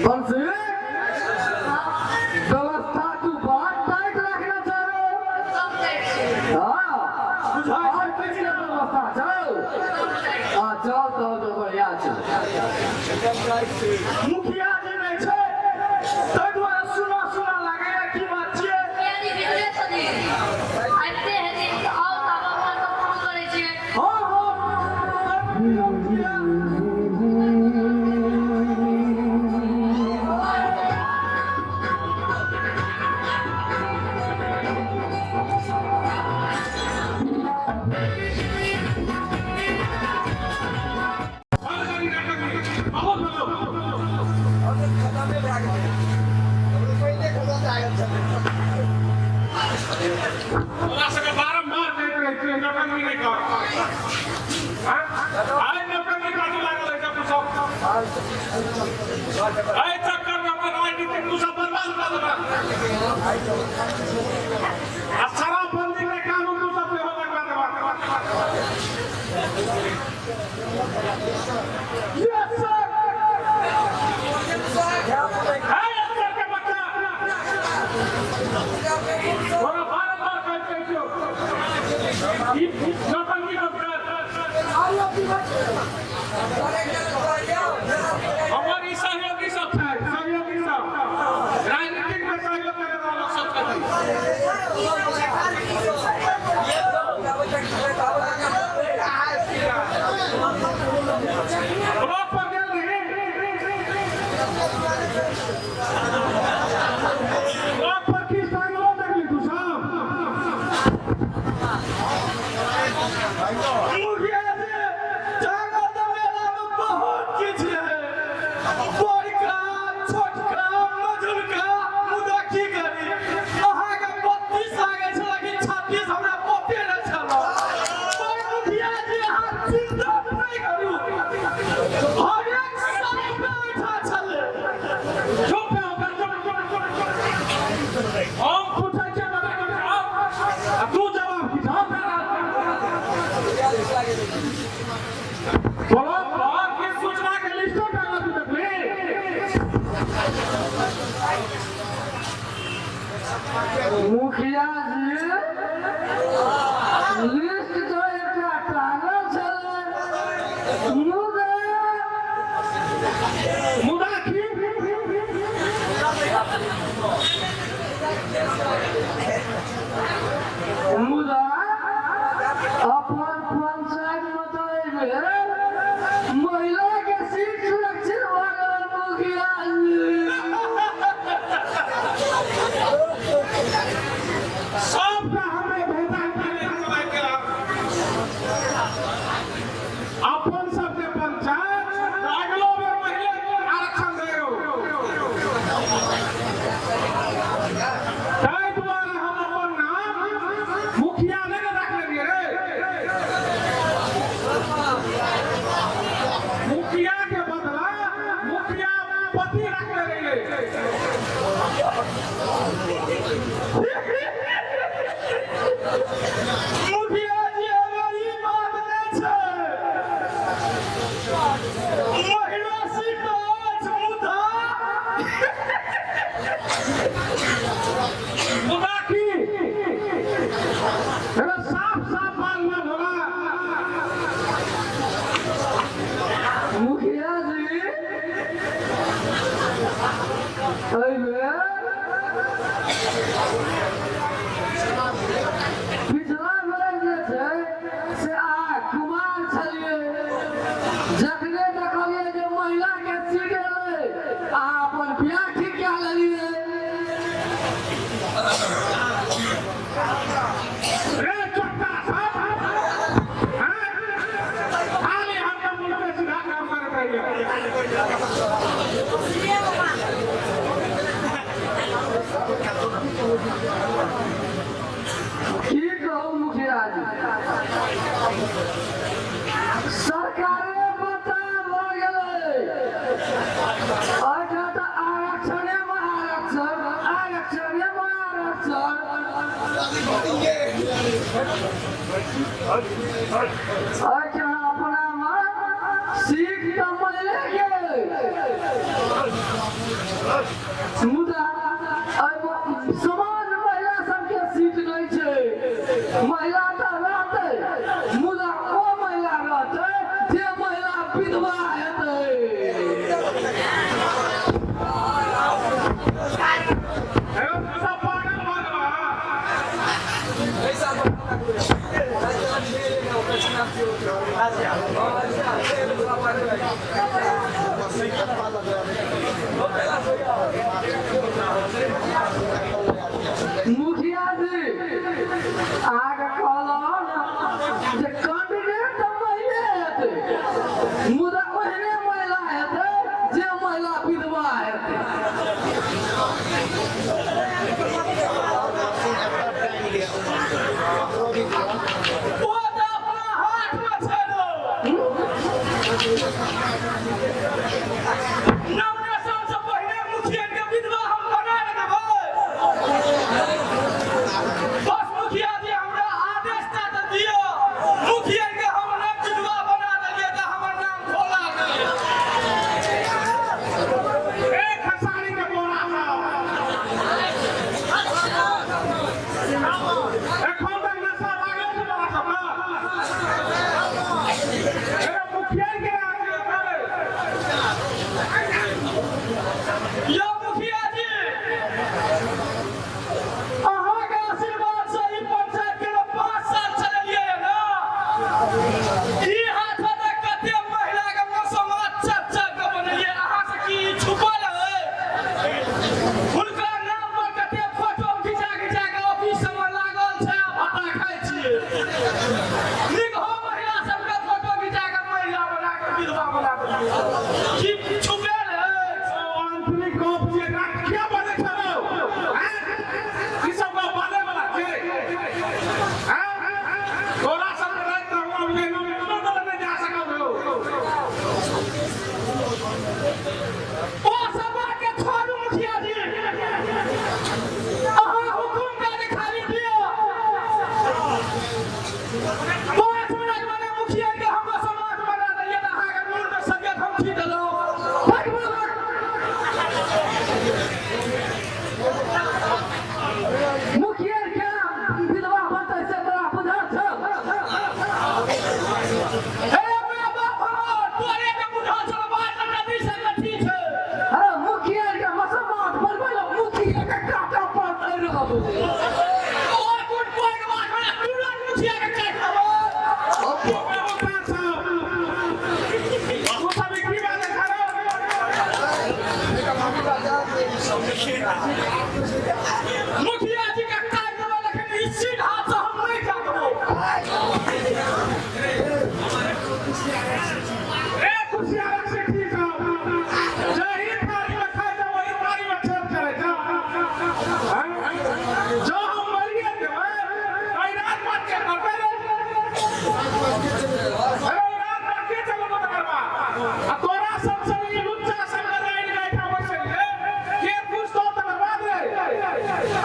बंसी व्यवस्था तू बड़ टाइट रखने छौ रे। सब टाइट छै। हाँ, और किछु नहि व्यवस्था छौ। हाँ, चल तब तो बढ़िया छै। मुखिया जी नहि छै ताहि दुआरे सुना सुना लागैया की बात छियै। मुखिया जी भीतरे छथिन, आबिते हेथिन तऽ आउ ताबे अपना सब फोन करै छियै। हँ हँ मुखिया। तोरा सबके बारम्बार कहैत रहै छियै नौटंकी नहि कर। आँय? आइ नौटंकी बाजू लागल है तू सब। एहि चक्करमे हमर राजनीतिक तू सब बर्बाद कऽ देलक। आ शराबबंदी के कानून तू सब सेहो लगवा देबक। Yes sir. है अफसर के बच्चा, तोरा बारम्बार कहैत रहै छियौ ई नौटंकी मत कर। हमर ई सहयोगी सब छै, सहयोगी सब, राजनीतिक में सहयोग करे वाला लोग सब छथिन। ब्लॉक पर गेल रही? ब्लॉक पर की टांगलो देखली तू सब? मुखिया जी, जगत मेला में बहुत किछु रहै, बड़का छोटका मझुलका, मुदा की करी, अहाँके 32 आगे छल कि 36 हमरा पते नहि छल। पर मुखिया जी, अहाँ चिंता नहि करू, हरेक साल ओहिठाम छलै। चुप रहो, चुप चुप चुप। हम पूछै छियै तऽ आ तू जवाब की हम बोलो। और की सूचना के लिस्टो टांगल तू देखली? मुखिया जी, लिस्ट तो एकटा टांगल छलै, मुदा मुदा की? मुदा अपन पंचायत में तऽ एहि बेर महिला के सीट सुरक्षित भऽ गेल मुखिया जी। सबटा हमरे भेटा के चलाइ केला। अपन सबके पंचायत अगलो बेर महिले आरक्षण दैयो, ताहि दुआरे हम अपन नाम मुखिया नहि ने राखने रहियै रे। मुखिया के बदला मुखिया पति राखने रहियै। मुखिया जी, एगो ई बात नहि छै, महिला सीट अछि, मुदा मुदा की अरे? साफ साफ बात ना भोला। मुखिया जी, एहि बेर पिछला बेर जे छै से आ कुमार छलियै, जखने देखलियै जे महिला के सीट एलै, आ अपन बियाह ठीक कए लेलियै। रे चोट्टा सब, हाँ? खाली हरदम उल्टे सीधा काम करैत रहिए। की कहू मुखिया जी, सरकारे बता भऽ गेलै। एहिठाम तऽ आरक्षणे मे आरक्षण, आरक्षणे मे आरक्षण। एहिठाम अपनामे सीख तऽ महिले गेल, मुदा एहिमे समान महिला सबके सीट नहि छै। महिला तऽ रहतै, मुदा ओ महिला रहतै जे महिला विधवा हेतै। हेलो, सब पागल भऽ गेलौ हँ? मुखिया जी, अहाँके कहलहुँ ने जे कैंडिडेट तऽ महिले हेतै, मुदा ओहने महिला हेतै जे महिला विधवा हेतै। ओ तऽ अपना हाथमे छै रौ। नॉमिनेशन से पहिने मुखिया के विधवा हम बना देबै। बस मुखिया जी, हमरा आदेश टा तऽ दिअ। मुखिया के हम नहि विधवा बना देलियै तऽ हमर नाम भोला नहि। ए खेसारी के बोरा सब, एखन तक नशा लागल छै तोरा सबके? ए मुखिया के आदमी करे। यौ मुखिया जी, अहाँके आशीर्वाद से ई पंचायत के 5 साल चलेलियै ने, ई हाथ में कते महिला के मौसम चप चप के बनेलियै, अहाँ से की ई छुपल है? हुनका नाम पर कते फोटो घिचा घिचा के ऑफिस सबमे लागल छै आ भत्ता खाइ छियै। नीक हो महिला सबके फोटो घिचा के महिला बना के विधवा बना देलियै, की छुपेल है? ओ आंतरिक गप छियै, एकरा किया बजै छै रौ? आँय? ई सब गप बाजै बला छै? आँय? तोरा सबके राति तक हम लेनो में कोनो तरह नहि जा सकब रौ। ओ सब बात के छोड़ू मुखिया जी, अहाँ हुकुम कऽ के खाली दियौ। 5 मिनट में मुखिया के हम समाज बना देलियै तऽ अहाँके मुँह में सरियत हम छी देलहुँ। भाग, भाग, भाग। मुखिया के विधवा बनतै से तोरा बुझल छौ? हे my बाप हमर, तोरे के बुझल छौ बात नदी से कथी छै। अरे मुखिया के मसमात बनबै लए मुखिया के काटऽ पड़तै रौ। और कोन पैघ बात हमरा तुरंत मुखिया के काटि देबौ। चुप रहो तोरा सब। तू सब ई की बाजै छै रौ? मुखिया जी के काटि देबै, लेकिन ई सीध हाथ से हम नहि काटबो। ए कुशियारक सिट्ठी सब, जही थारी में खाइ छै वही थारी में छेप चलै छै। आँय? जँ हम मरिए जेबै तऽ ई राज पाट के करतै रे? अरे ई राज पाट के चलेतौ तकर बाद? आ तोरा सब सब ई लुच्चा सब के लाइन के एहिठाम बैसलियै, के पूछतौ तकर बाद रे?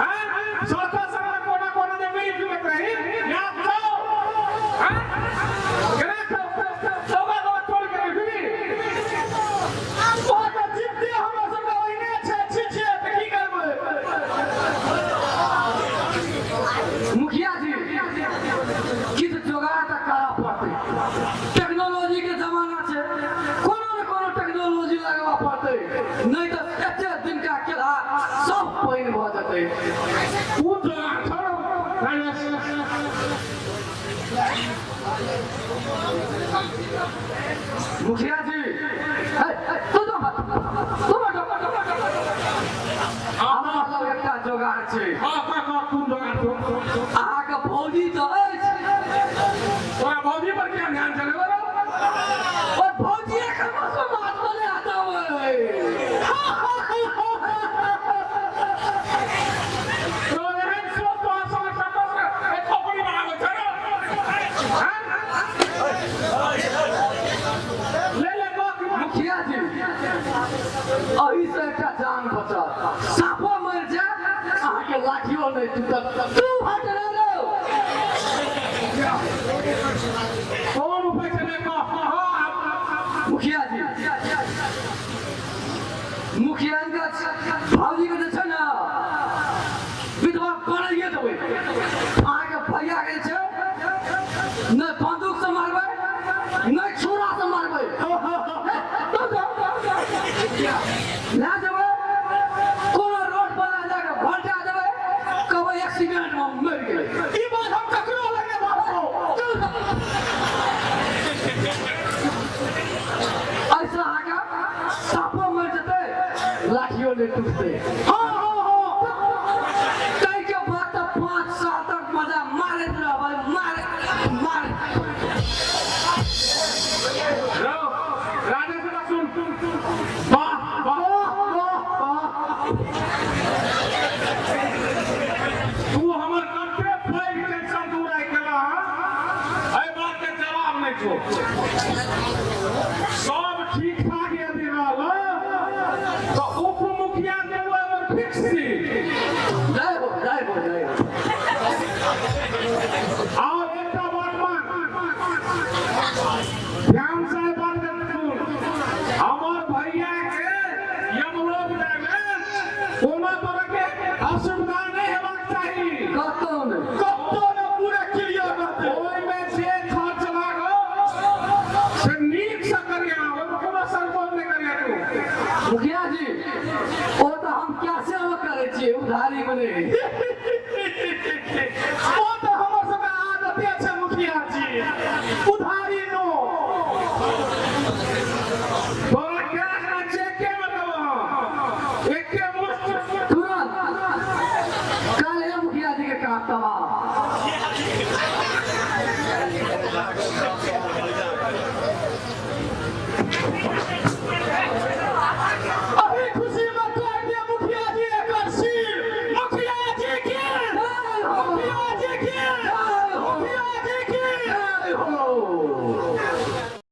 आँय? सड़को सब में कोना कोना जे बीड़ी पीबैत रही, याद छौ? आँय? केना चौका दवा तोड़ के रखबी? ओ तऽ जीते हमरा सबके ओहिने छै, छी छियै तऽ की करबै? मुखिया जी, किछु जोगाड़ तऽ करऽ पड़तै। टेक्नोलॉजी के जमाना छै, कोनो ने कोनो टेक्नोलॉजी लगबऽ पड़तै, नहि तऽ एते दिनका केलहा सब पानि भऽ जेतै। कोन जोगाड़ छौ राजेश? मुखिया जी, हे, तू तो मत, तू मत, हमरा लग एकटा जोगाड़ छै। हँ, कह कह, कोन जोगाड़ छौ? अहाँके भौजी तऽ अछि। तोरा भौजी पर किया ध्यान चले रौ? ओ भौजी के मसोमात बने देबै। तो एहन सोच तोरा सबके कतऽ से ए खोपड़ी में आबै छै रौ? हँ? ले ले कह की बात। मुखिया जी, अही से एकटा जान बचत, सापो मरि जाय अहाँके लाठियो नहि टूटत। तू हट रे रौ। कोन उपाय छै रे, कह। हँ, आब। मुखिया जी मुखिया के भाभी के जे छै ने विधवा बनाइए देबै। अहाँके भैया के जे छै नहि बंदूक से मारबै, नहि छुरा से मारबै, लए जेबै कोनो रोड पर लए जाके घोलटा देबै, कहबै एक्सीडेंट में मरि गेलै। ई बात हम ककरो लग नहि बाजबो। ऐसा अहाँके सापो मरि जेतै, लाठियो नहि टूटतै। हाँ हाँ हाँ ताहिके बाद तऽ 5 साल तक मजा मारैत रहबै, मारैत मारैत। रौ राजेश बेटा सुन, वाह वाह वाह वाह वाह। तू हमर कते पैघ टेंशन दूर राखि देला हँ। एहि बात के जवाब नहि छौ। 100